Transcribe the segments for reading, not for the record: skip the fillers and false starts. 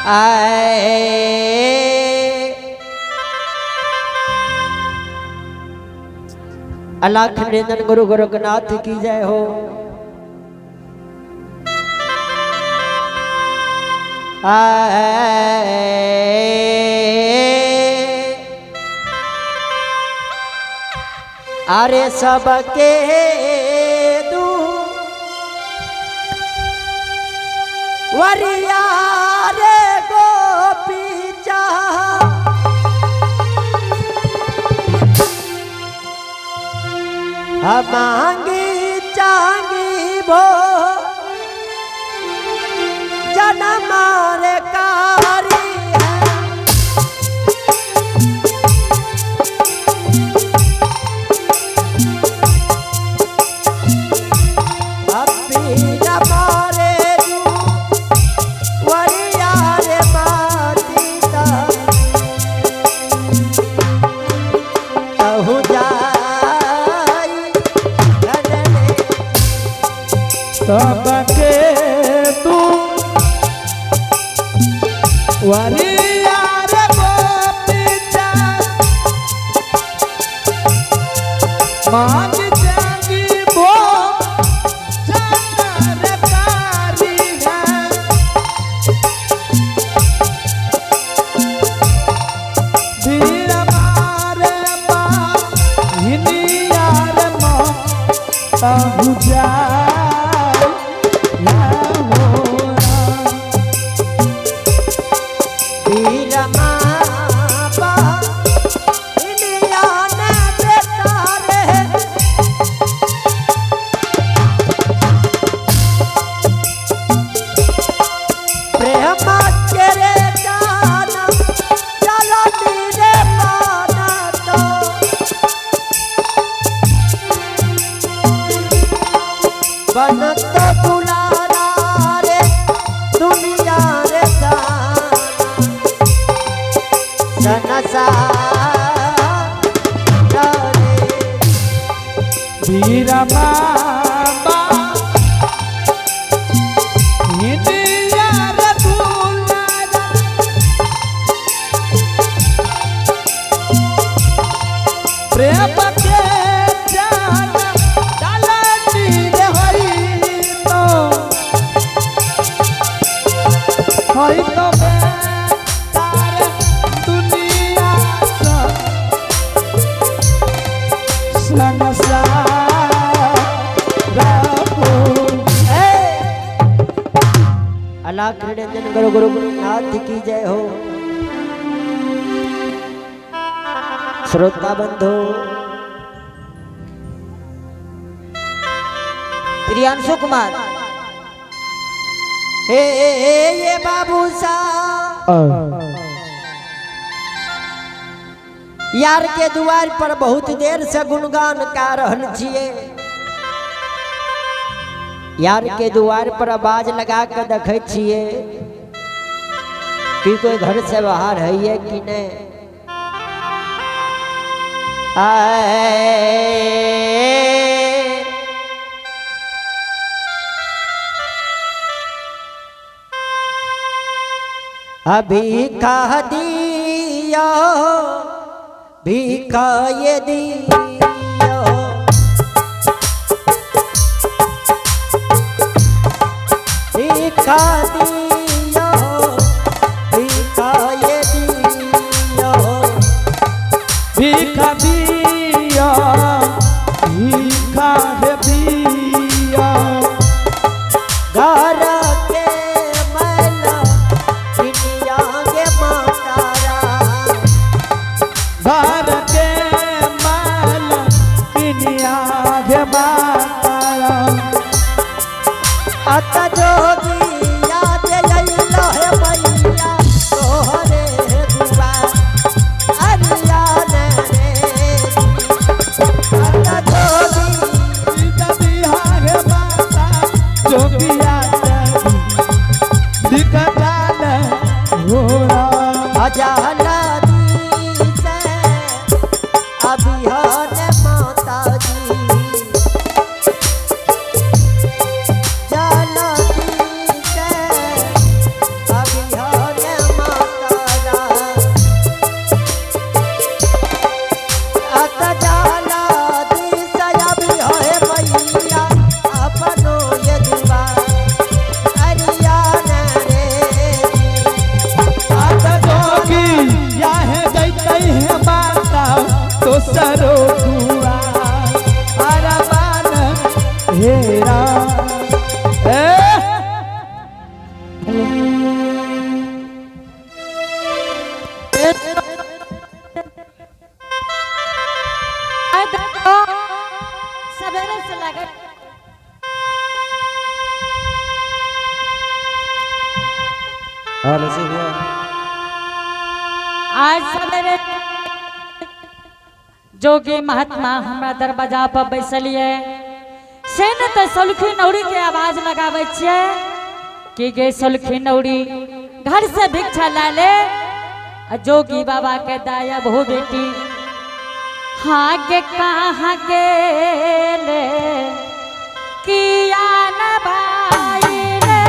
आए अलाख निरंजन गुरु गोरखनाथ की जय हो। आए अरे सबके दू वरिया रे गोपी चा मांगी चांगी भो जन्म रे कारी है। अभी मारे दू वरिया रे मातीता कहु जाई धनले। सबके तू वरिया रे गोपी मांग चांगी भो चंदर कारी है। वीर मारे माँ हिनियार माँ ताहु जाय या हो राम। वीर माँ इंडिया ने बेटा रे प्रेम के जाना चलो रे पाना तो बनत दुलारा रे दुनिया रे सनसा रे। वीर बाबा हिनियार दुलारा प्रेम के जान डालनी रे होई तो होई तो बेतार दुनिया संसार अलाख निरंजन गुरु गुरु नाथ की जय हो। श्रोता बंधु प्रियांशु कुमार हे ये बाबू सा यार के दुआर पर बहुत देर से गुणगान का रहल छिए। यार के दुआर पर आवाज लगा के देखे छिए कि कोई घर से बाहर है ये कि नहीं। आए अभी खा दियो भीख ये दियो भीख दियो भीख ये दियो भीखा दिया भीखा हे दिया घर के मैला दुनिया के मातारा घर के माल पिनिया हे मातारा अत जोगिया जे अइलो हे मैया तोहरे दुआर अरिया ने रे। अत जोगी सीता बिहार माता जोगिया दिखता हो राम। अजला दी से अभिहन माता जी जल दी से अभिहन हाँ नसीब हुआ। आज सवेरे जोगी महात्मा हमरा दरवाजा पर बैसलिए से ने तऽ सलखी नौरी के आवाज लगाबै छियै कि गे सलखी नौरी घर से भिक्षा ला ले आ जोगी बाबा के दाया बहु बेटी हाँ के कहाँ गेले किया न भाई रे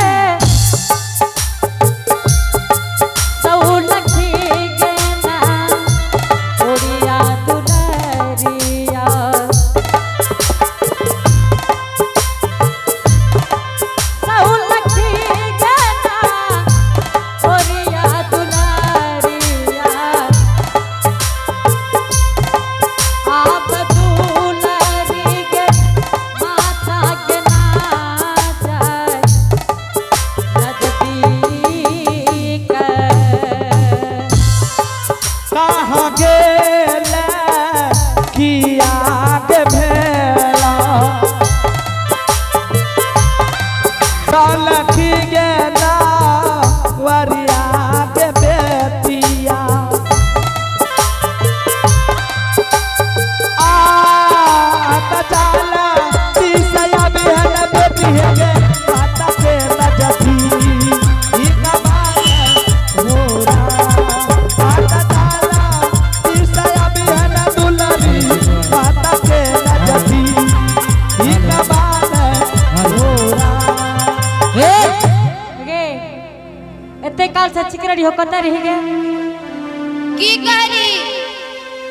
सौलखी गेना ओरिया दुलरिया सौलखी गेना ओरिया दुलरिया आप दुलरी के माता के नाचै नजदीक। कहाँ गेले किया के भेला सलखी गेला वरिया के बेटिया आ त जाला तिसया बिहन बेटी हे माता के नजती ई कमाल हो माता जाला तिसया बिहन दुलरी माता के नजती ई कमाल हो गे एते काल से चिकरड़ी हो कतऽ रहि गे? की करी?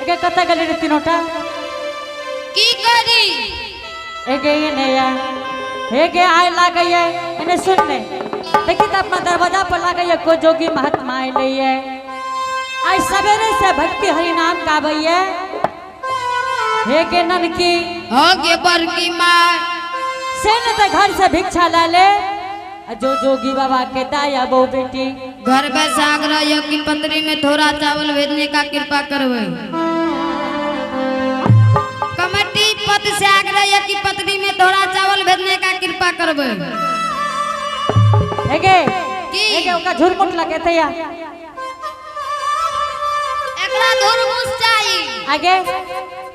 एगे कतऽ गेलै रे तीनोटा? की करी? एगे एने या एगे आय लागैये एने सुन ने देखी तऽ अपना दरवाजा पर लागैये कोई जोगी महात्मा अयलैये। आइ सवेरे से भक्ति हरि नाम गाबैये। हे गे ननकी, हो गे बड़की माँ। से ने तऽ घर से भिक्षा ला ले आ जो जोगी बाबा के दाया बहु बेटी। घर में साग रहियो कि पतरी में थोड़ा चावल भेजने का कृपा करवे। कमेटी पद से आग्रह है कि पतरी में थोड़ा चावल भेजने का कृपा करवे। एगे की? एगे ओकरा झुरमुट लगेतै या। एकरा धुरमुस चाही। आगे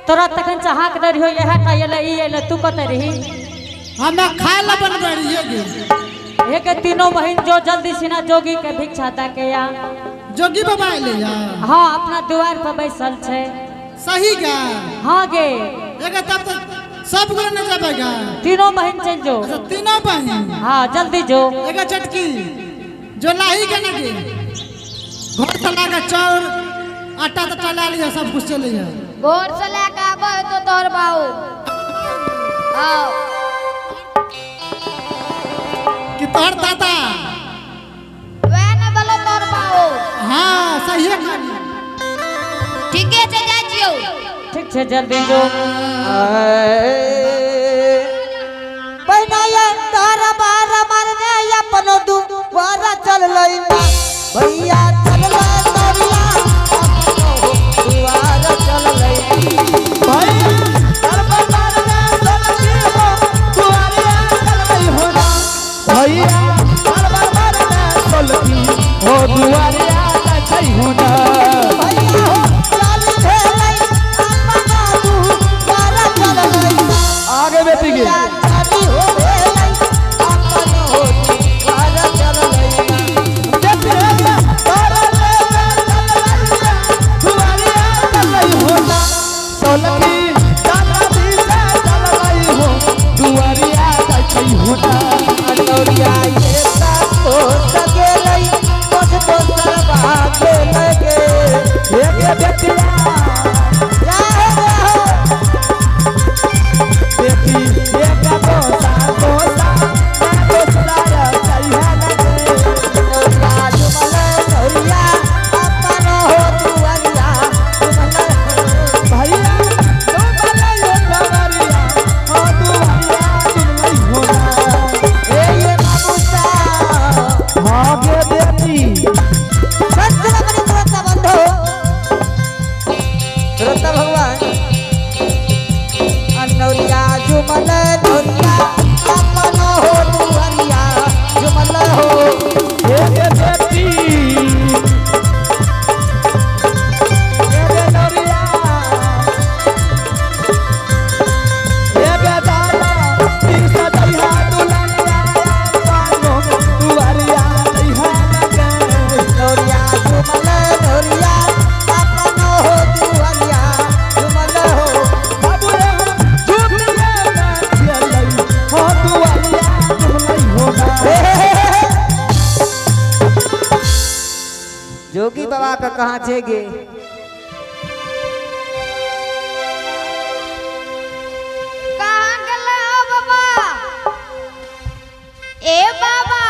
तोरा तखन से हाक दे रहियो इएह टा अयलै ई अयलै तू कतऽ रही? हमे खाय ला बनबै रहियै गे। एक तीनों बहिन जो जल्दी सिना जोगी के भिक्षा दे के या। जोगी बाबा अयलै या? हाँ, अपना द्वार पर बैसल छै। सही गा? हाँ गे। एगे तब तऽ सब गोरे ने जेबै गा? तीनों बहिन चल जो। अच्छा, तीनों बहिन? हाँ, जल्दी जो। एगे चटकी जो लाही के ना गे घर से ला के चाउर आटा ताटा ला लिया सब कुछ चले है। गोर से लेके आबो है तो तोहर बाऊ आओ। कि तोहर दादा? वह न बोलो तोहर बाऊ। हाँ, सही है कहली। ठीके छै, जाइ छियौ। ठीक छै, जल्दी जो। बहिना दरबार मारने अपन दुआरा चललै ना भैया चललै नौरिया अपनो दुआरा चललै। भैया दरबार में सलखी हो दुआरिया चलई हो ना। भैया दरबार में सलखी हो दुआरिया चलई हो ना। भैया हो चल भेलै अपना दुआरा चललै ना। आगे बेटी के भैया चली हो भेलै अपनो दुआरा चललै ना। बेटी हे दरबार में दुआरिया चलई हो ना। सलखी चलती से चलई हो दुआरिया चलई हो ना। नौरिया ये हो सकेलै कुछ दोसर भागे लगे। जोगी बाबा का कहाँ छे गे? कहाँ गेलै हो बाबा? ए बाबा,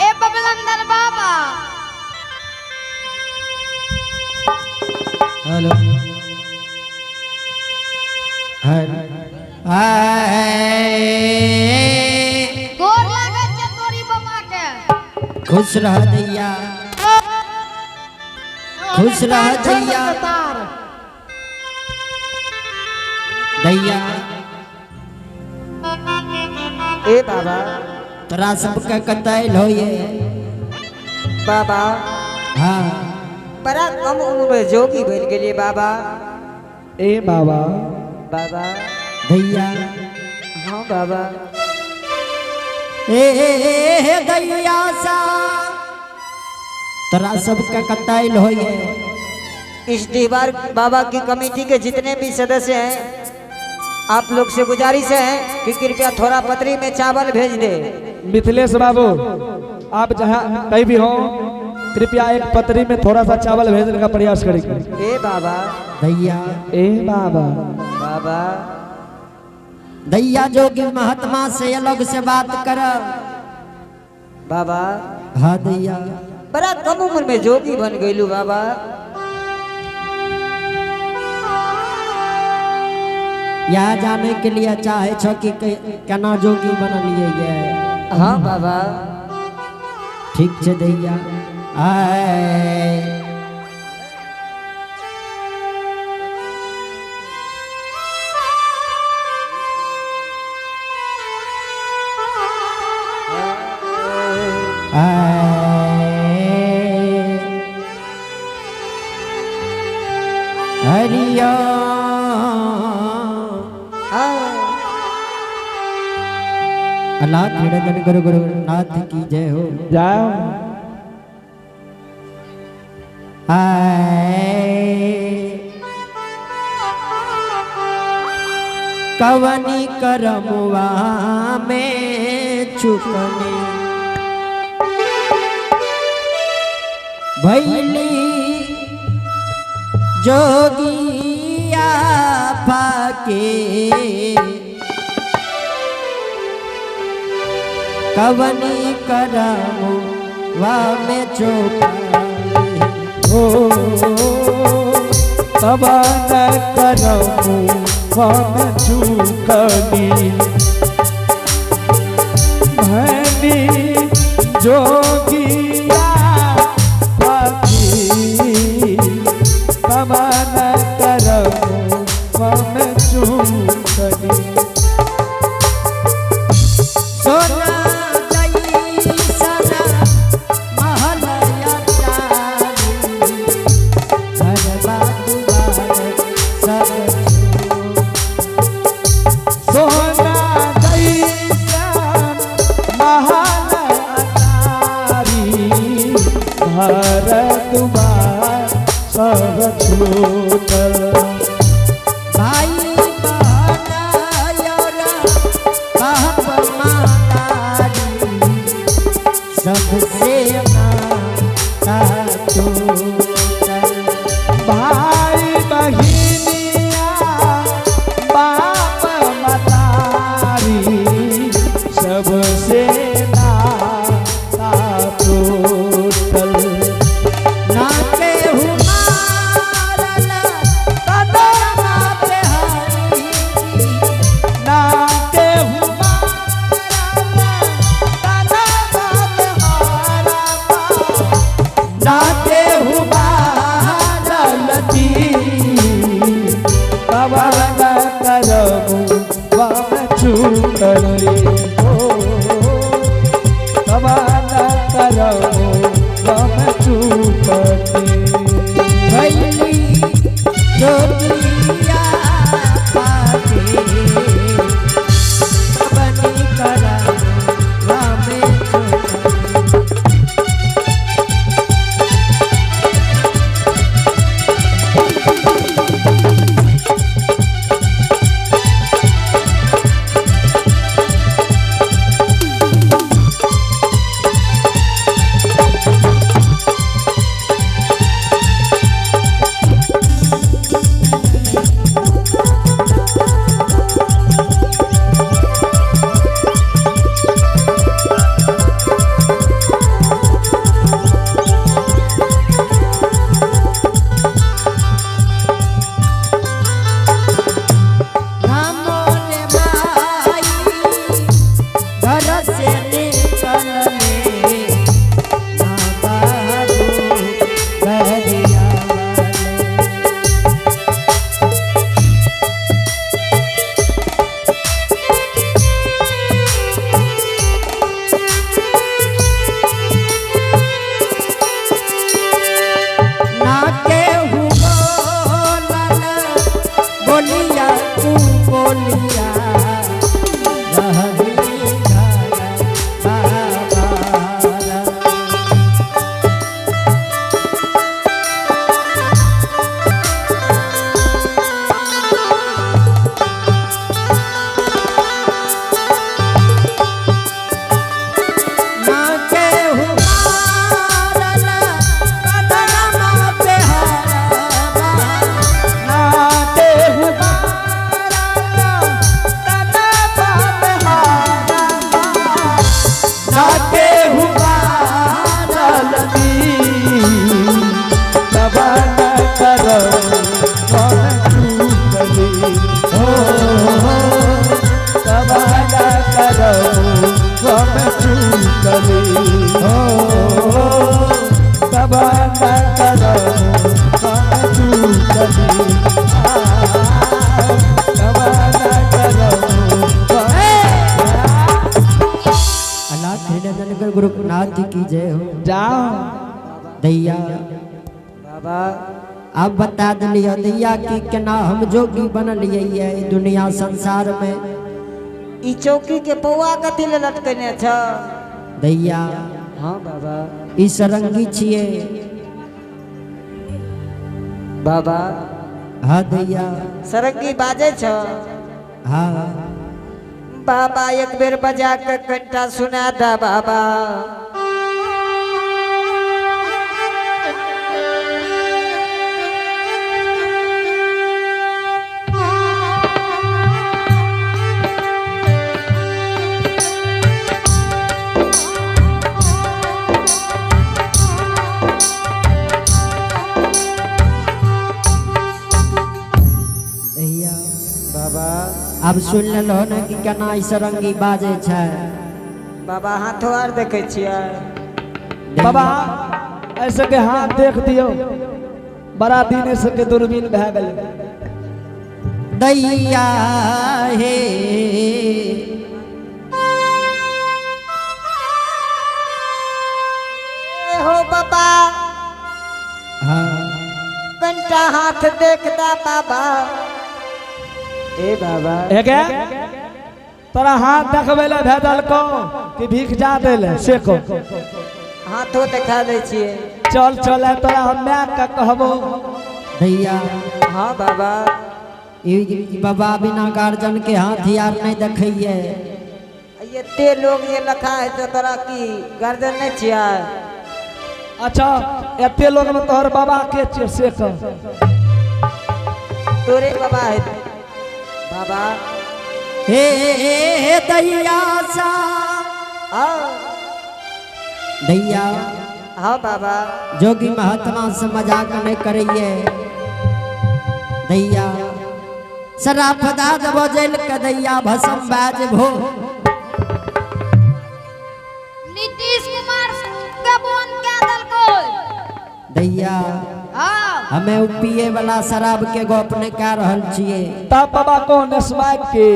ए बबलंदन बाबा। हेलो गोर लागल छै तोरी बाबा के। खुश रह दैया, खुश रह दैया। तार दैया। ए बाबा, तोरा सबके कतैल होइए बाबा? हाँ। बड़ा कम उम्र में जोगी बन गेलिए बाबा। ए बाबा। बाबा। दैया। हाँ बाबा। ए ए दैया सा, तोरा सबके कतैल होइए? इस दीवार बाबा की कमेटी के जितने भी सदस्य हैं, आप लोग से गुजारिश है कि कृपया थोड़ा पतरी में चावल भेज दे। मिथिलेश बाबू, आप जहाँ कहीं भी हो, कृपया एक पतरी में थोड़ा सा चावल भेजने का प्रयास करेंगे। ए बाबा। दैया। ए बाबा। बाबा। दैया, जोगी महात्मा से अलग से बात कर। बाबा। हाँ दैया। बड़ा कम उम्र में जोगी बन गईलू बाबा। यहाँ जाने के लिए चाहे छो कि केना जोगी बनलिए ये? हाँ बाबा। ठीक छे दैया, आय। आय। हरिया। हाँ। अल्लाह निरंजन गुरु गुरु नाथ की जय हो। जाओ। आय। कवनी करमुआ में चुकनी भैली जोगिया पाके, कवनी करमुआ में चुकनी हो कवन करमु हम चूकनी भनी जोगिया पाखी, कवन करमु हम चूकनी। सोना जैसन महल अटारी, घरबा दुआर सब छूट। सोना जैसन महल अटारी, घर दुआर सब छूटल। भाई बहन और बाप मातारी, सबसे नाता टूटल। भाई बहिनिया बाप मतारी, सबसे नाता टूटल। ना केहू मारल कदमा पे हरी, ना केहू मारल तनवा पे हारा, ना केहू मारल ती कवन करमु वम चूकली हो, कवन करमु वम चूकली। भैली जोगिया पाके, कवनी करमुआ में चुकनी। चूकली हो, तब न करम कौन चूकली, तब न करम कौन। अल्लाह खिरनगर गुरुनाथ की जय हो। जाओ। दैया बाबा अब बता दिलियो दैया कि केना हम जोगी बनलियै ये दुनिया संसार में। ई चौकी के पौआ कथी ले लटकने छ? दैया हाँ बाबा। ई सरंगी छियै। बाबा। हाँ दैया। सरंगी बाजे छ? हाँ। बाबा एक बेर बजा के कनिटा सुना दा बाबा। दैया बाबा अब सुन लेलहो ने कि केना ई सरंगी बाजै छै। बाबा हाथो आर देखै छियै। बाबा ऐसे के हाथ देख दियो, बड़ा दिन ऐसे के दूरबीन भए गेल। दैया हे ए हो बाबा। हाँ। कनिटा हाथ देख दा बाबा। ए बाबा। एगे तोरा हाथ देखबै ले भेजल को कि भीख जा दै ले से को? हाथो देखा दै छियै। चल चल तोरा हम my के कहबो। दैया। हाँ बाबा। ई बाबा बिना गार्जियन के हाथ यार नहीं देखैये। एते लोग जे लखा है तो तोरा की गार्जियन नहीं छियै? अच्छा एते लोग में तोहर बाबा के छियै से कह। तोरे बाबा है बाबा। हे हे दैया सा। हाँ। दैया। हाँ बाबा। जोगी महात्मा से मजाक नहीं करैये। दैया शराफ दाद बजल के दैया भसम बाज भो। नीतीश कुमार के बोन के देलको। दैया हाँ। हमें उ पिए वाला शराब के गप नहीं कह रहल छियै। तब बाबा कौन स्मैक के?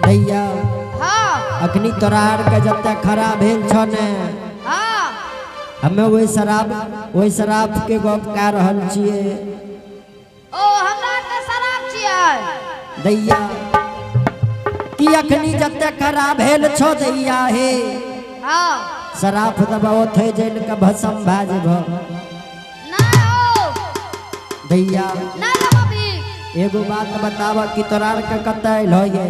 दैया हाँ। अखनी तोरा आर के जते खराब भेल छ ने, हाँ। हमें वही शराब के गप कह रहल छियै। ओ हमरा के शराब छियै। दैया कि अखनी जते खराब भेल छो दैया हे, हाँ। शराब दबाओ थे जैन के भसम भए जेबो। ना हो। दैया ना लेबो भीख। एगो बात बताब कि तोरा आर के कतऽ अइलहो ये?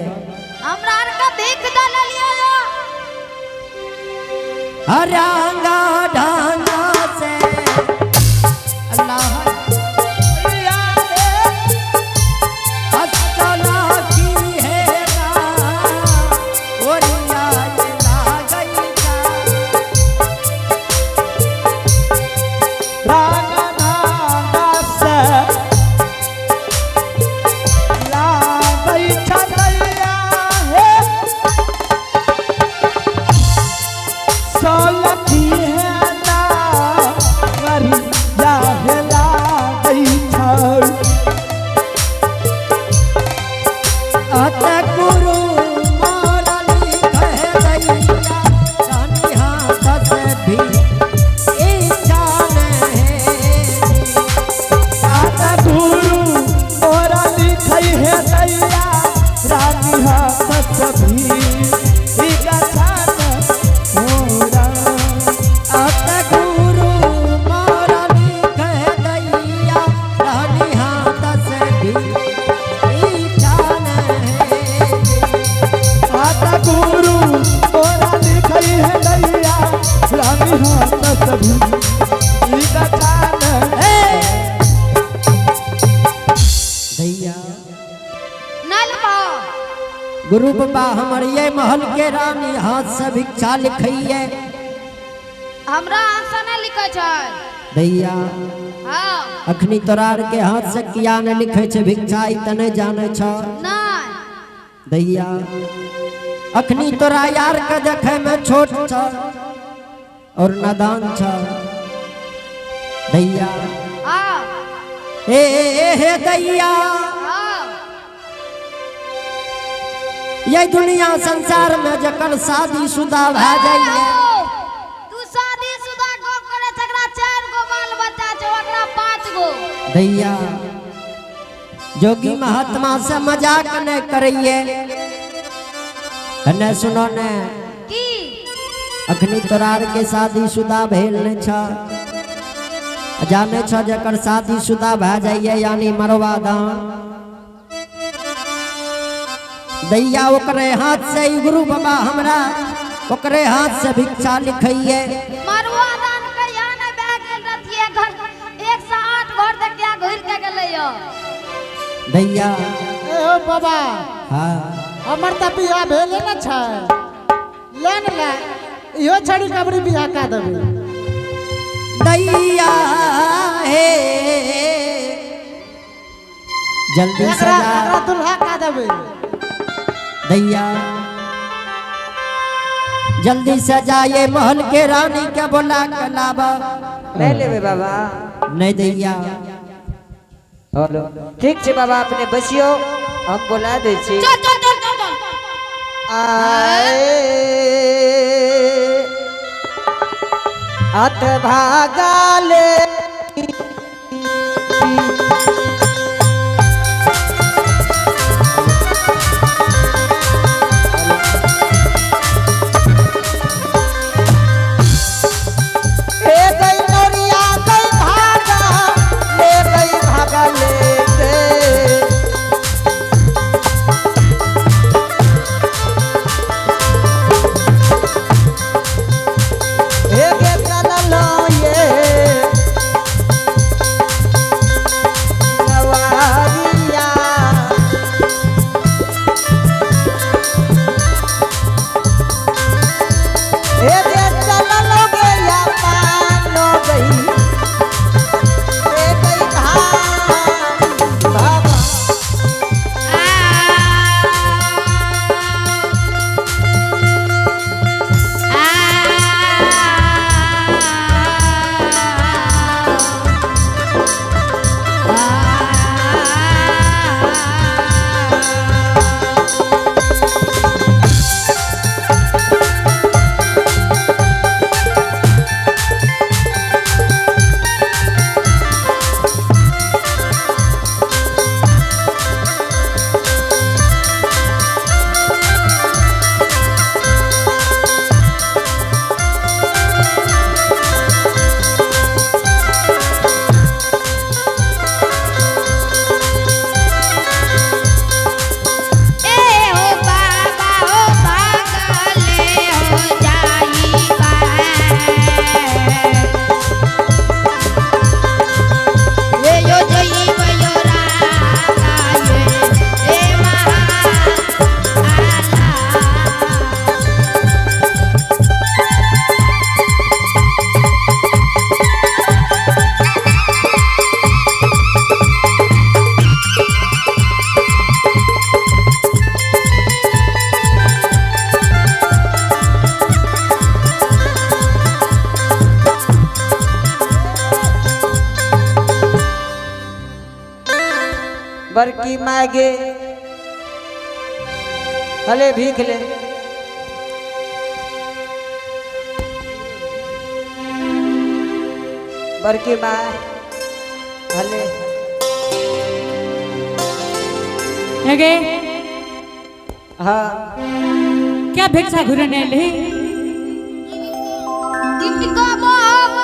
हमरा आर के भीख दे लेलियो यो। हरांगा ढांगा से अल्लाह अस्सला की है ना, ओरिया ये लागई जा। राग नागा से लागई छदैया हे, सोलखी है ना वरिया हे लागई छौ। अत गुरु मोरा लिखे दैया, रानी हाथ से भी इच्छा नहीं। आता गुरु मोरा लिखई है दैया, रानी हाथ सभी गछान मोरा। अत गुरु मोरा लिखे दैया, रानी हाथ से भी इच्छा नहीं। आता गुरु मोरा लिखई है दैया, रानी हाथ सभी गछान। दैया ना लेबो। गुरु बाबा हमर ये महल के रानी हाथ से भिक्षा लिखैये। हमरा हाथ से नहीं लिखै छै। दैया हाँ। अखनी तोरा आर के हाथ से किया ने लिखै छै भिक्षा, ई त नहीं जानै छ। नहीं। दैया अखनी तोरा यार के देखे में छोट छ और नादान छ। दैया हाँ ए ए हे दैया, हाँ ये दुनिया संसार में जकर शादी शुदा भए जाइए। तू शादी शुदा गप करे छकरा 4 गो बाल बच्चा छौ, ओकरा 5 गो। दैया जोगी महात्मा से मजाक नहीं करिए। ने सुनो ने की अखनी तोरार के शादी शुदा भेल नहीं छ, जाने छ जकर शादी शुदा भए जाइए यानी मरवा दान। दैया ओकरे हाथ से ही गुरु बाबा हमरा ओकरे हाथ से भिक्षा लिखैये। मरवा दान कहिया ने भए गेल रथिए घर 108 घर तक घुर के गेलै यो। दैया ए हो बाबा, हाँ हमर त बियाह भेले न छै, ले न ले इहो छड़ी कबरी बियाह का देबे। दैया हे जल्दी एकरा सजा एकरा दुल्हा का देबे। दैया जल्दी सजाए महल के रानी के बोला के लाबा। नहीं लेबे बाबा? नहीं दैया। हेलो ठीक छै बाबा, अपने बसियो हम बोला दै छी। चल चल चल चल चल। आए अत भागाले बड़की मागे हले भीख ले। बड़की माँ हले हेगे हाँ क्या भिक्षा घुरने ली? की कहबो बाबू,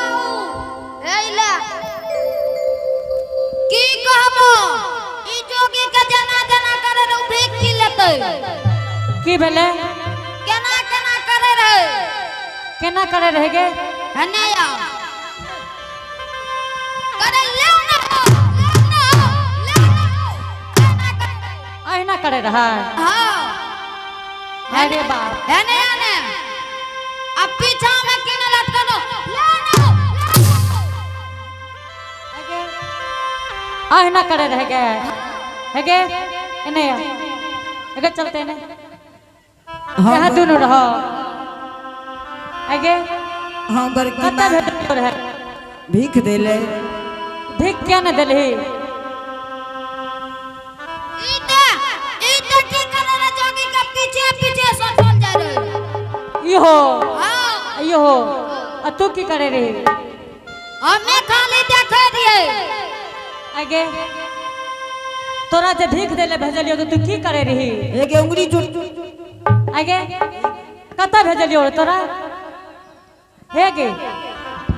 एला की कहबो, ई जोगी के जना जना करे रहे भीख की लेतै। की भेलै? केना केना करे रहे? केना करे रहे गे? हने आ करे ले ना हो, ले ना हो, ले ना हो। केना करे रहे? अहिना करे रहे। हाँ। अरे बाप। हने आने अब पीछा में केना लटकनो, ले ना हो, ले ना हो। अहिना करे रह गए। हेगे एने आ। हेगे चलते ने। हाँ, यहाँ दुनू रहो। आगे हाँ बड़की कत्ता माँ भेटल रहे? भीख देले। भीख क्या न देलही? ई त की करे रे जोगी के पीछे पीछे सटल जा रहे। इहो? हाँ। इहो, आ तू की करे रही? हमें खाली देखे रहिए। आगे तोरा जे भीख देले भेजलियो तो तू की करे रही? एक उंगली जुट। आगे कत्ता भेजलियो रे तोरा? हे गे।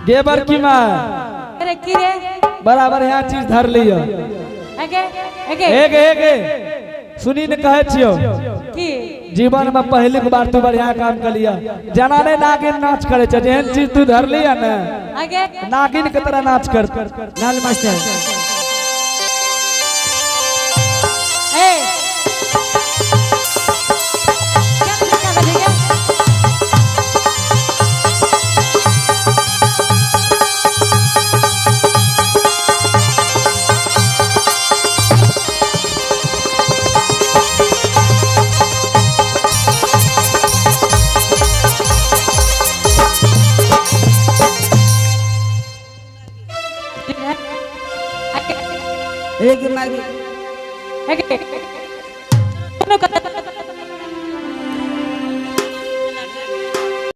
गे बड़की माँ। अरे की रे? बराबर यहाँ चीज धर लियो। आगे आगे। हे गे, सुनी ने कहे छियो। की? जीवन में पहली बार तू बढ़िया काम कर लिया। जना ने नागिन नाच करे छे, जेहन चीज तू धर लिया ने आगे नागिन के तरह नाच कर। लाल मास्टर। ए क्या भीख देलही गे? आगे एक माँ आगे। दुनू कत्ता